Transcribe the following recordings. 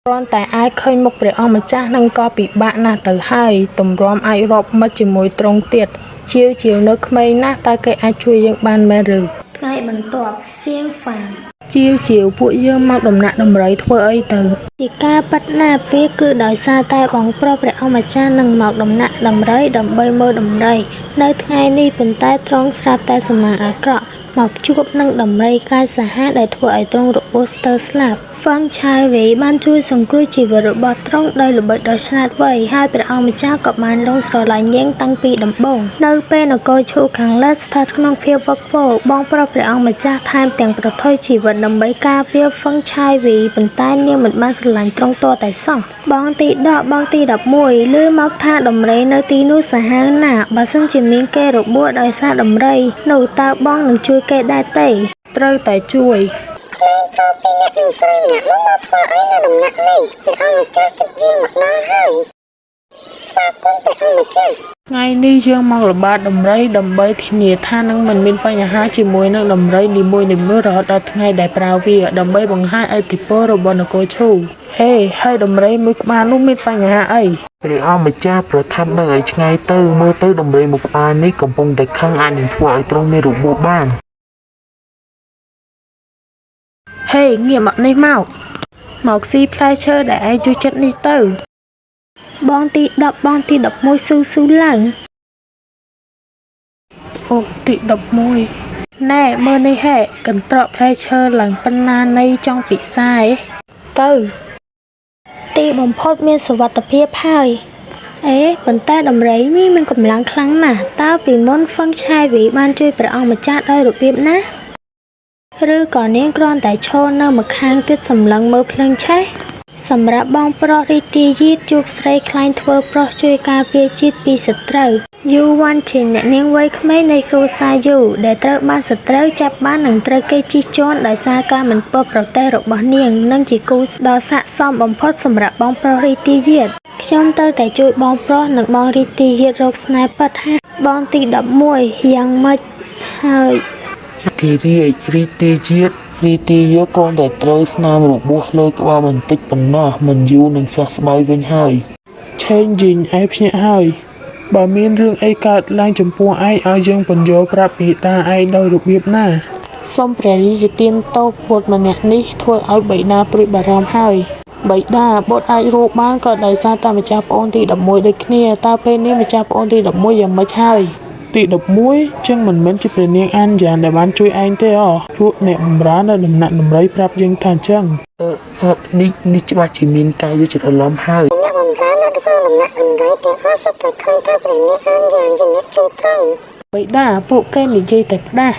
គ្រាន់តែអាចឃើញមុខព្រះអង្គម្ចាស់នឹងក៏ពិបាកណាស់ទៅហើយទម្រាំអាចរាប់មិត្តជាមួយទ្រង់ទៀតជាវជាវនៅក្មេងណាស់តើគេអាចជួយយើងបានមែនឬ ថ្ងៃបន្ទាប់សៀងហ្វាង ជាវជាវពួកយើងមកដំណាក់ដំរីធ្វើអីទៅ ជាការពិតណាស់វាគឺដោយសារតែបងប្រុសព្រះអង្គម្ចាស់នឹងមកដំណាក់ដំរីដើម្បីមើលដំរីនៅថ្ងៃនេះប៉ុន្តែទ្រង់ស្រាប់តែសំណាងអាក្រក់មកជួបនឹងដំរីកាចសាហាវដែលធ្វើឲ្យទ្រង់របួសស្ទើរស្លាប់ហ្វឹងឆាយវីបានជួយសង្គ្រោះជីវិតរបស់ទ្រង់ដោយល្បិចដ៏ឆ្លាតវៃហើយព្រះអង្គម្ចាស់ក៏បានលងស្រឡាញ់នាងតាំងពីដំបូងនៅពេលនគរឈូខាងលើស្ថិតក្នុងភាពវឹកវរបងប្រុសព្រះអង្គម្ចាស់ថែមទាំងប្រថុយជីវិតដើម្បីការពារហ្វឹងឆាយវីប៉ុន្តែនាងមិនបានស្រឡាញ់ទ្រង់ទាល់តែសោះបងទី10បងទី11ឮមកថាដំរីនៅទីនោះសាហាវណាស់បើសិនជាមានគេរបួសដោយសារដំរីនោះតើបងនឹងជួយគេដែរទេ ត្រូវតែជួយ ក្មេងប្រុសពីរនាក់និងស្រីម្នាក់នោះមកធ្វើអីនៅដំណាក់នេះព្រះអង្គម្ចាស់ចិត្តយាងមកដល់ហើយស្វាគមន៍ព្រះអង្គម្ចាស់ ថ្ងៃនេះយើងមកល្បាតដំរីដើម្បីធានាថានឹងមិនមានបញ្ហាជាមួយនឹងដំរីនីមួយៗរហូតដល់ថ្ងៃដែលប្រើវាដើម្បីបង្ហាញឥទ្ធិពលរបស់នគរឈូហេហើយដំរីមួយក្បាលនោះមានបញ្ហាអី ព្រះអង្គម្ចាស់ប្រថាប់នៅឲ្យឆ្ងាយទៅមើលទៅដំរីមួយក្បាលនេះកំពុងតែខឹងអាចនឹងធ្វើឲ្យទ្រង់មានរបួសបាន ហេងាកមកនេះមកមកស៊ីផ្លែឈើដែលឯងជួយចិត្តនេះទៅ បងទី10បងទី11ស៊ូស៊ូឡើង អូទី11ណែមើលនេះហេកន្ត្រកផ្លែឈើឡើងប៉ុណ្ណានៃចង់ពិសាឯទៅ ទីបំផុតមានសុវត្ថិភាពហើយអេប៉ុន្តែដំរីនេះមានកម្លាំងខ្លាំងណាស់តើពីមុនហ្វឹងឆាយវីបានជួយព្រះអង្គម្ចាស់ដោយរបៀបណាឬក៏នាងគ្រាន់តែឈរនៅម្ខាងទៀតសម្លឹងមើលភ្លើងឆេះសម្រាប់បងប្រុសរីទាយីតជួបស្រីខ្លែងធ្វើប្រុសជួយការពារជាតិពីសត្រូវយូវ៉ាន់ជាអ្នកនាងវ័យក្មេងនៃគ្រួសារយូដែលត្រូវបានសត្រូវចាប់បាននិងត្រូវគេជិះជាន់ដោយសារការមិនពើប្រតិរបស់នាងនិងជាគូដ៏ស័ក្តិសមបំផុតសម្រាប់បងប្រុសរីទាយីតខ្ញុំត្រូវតែជួយបងប្រុសនិងបងរីទាយីតរកស្នេហ៍ពិតហាបងទី11យ៉ាងម៉េចហើយ គេរាជរីទាជាតិរីទាយកគ្រាន់តែត្រូវស្នាមរបួសលើក្បាលបន្តិចប៉ុណ្ណោះមិនយូរនឹងសះស្បើយវិញហើយ ឆេងយីងឯងភ្ញាក់ហើយបើមានរឿងអីកើតឡើងចំពោះឯងឲ្យយើងពន្យល់ប្រាប់បិតាឯងដោយរបៀបណាសូមព្រះរាជទានទោសបុត្រម្នាក់នេះធ្វើឲ្យបិតាព្រួយបារម្ភហើយបិតាបុត្រអាចរស់បានក៏ដោយសារតែម្ចាស់ប្អូនទី11ដូចគ្នាតើពេលនេះម្ចាស់ប្អូនទី11យ៉ាងម៉េចហើយទី11ចឹងមិនមែនជាព្រះនាងអានយ៉ាងដែលបានជួយឯងទេអពួកអ្នកបម្រើនៅដំណាក់ដំរីប្រាប់យើងថាចឹង អឺអឺនេះនេះច្បាស់ជាមានការយល់ច្រឡំហើយ អ្នកបម្រើនៅក្នុងដំណាក់ដំរីទាំងអស់សុទ្ធតែឃើញថាព្រះនាងអានយ៉ាងជាអ្នកជួយទ្រង់ បិតាពួកគេនិយាយតែផ្ដាស់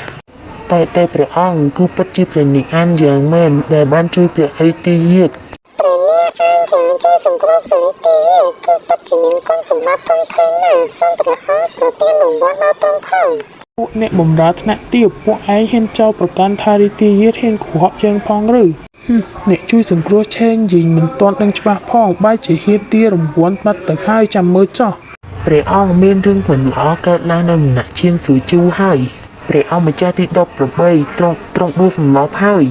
តែតែព្រះអង្គគឺពិតជាព្រះនាងអានយ៉ាងមែនដែលបានជួយព្រះរីទាយាត ព្រះនាងអានយ៉ាងជួយសង្គ្រោះព្រះរាជាយាគឺពិតជាមានគុណសម្បត្តិធំធេងណាស់សូមព្រះអង្គប្រទានរង្វាន់ដល់ទ្រង់ផង ពួកអ្នកបម្រើថ្នាក់ទាបពួកឯងហ៊ានចោទប្រកាន់ថារីទាយាទហ៊ានកុហកយើងផងឬហឹមអ្នកជួយសង្គ្រោះឆេងយីងមិនទាន់ដឹងច្បាស់ផងបែរជាហ៊ានទារង្វាន់បាត់ទៅហើយចាំមើលចោះ ព្រះអង្គមានរឿងមិនល្អកើតឡើងនៅដំណាក់ឈានស៊ូជូហើយព្រះអង្គម្ចាស់ទី18ទ្រង់ទ្រង់ដួលសន្លប់ហើយ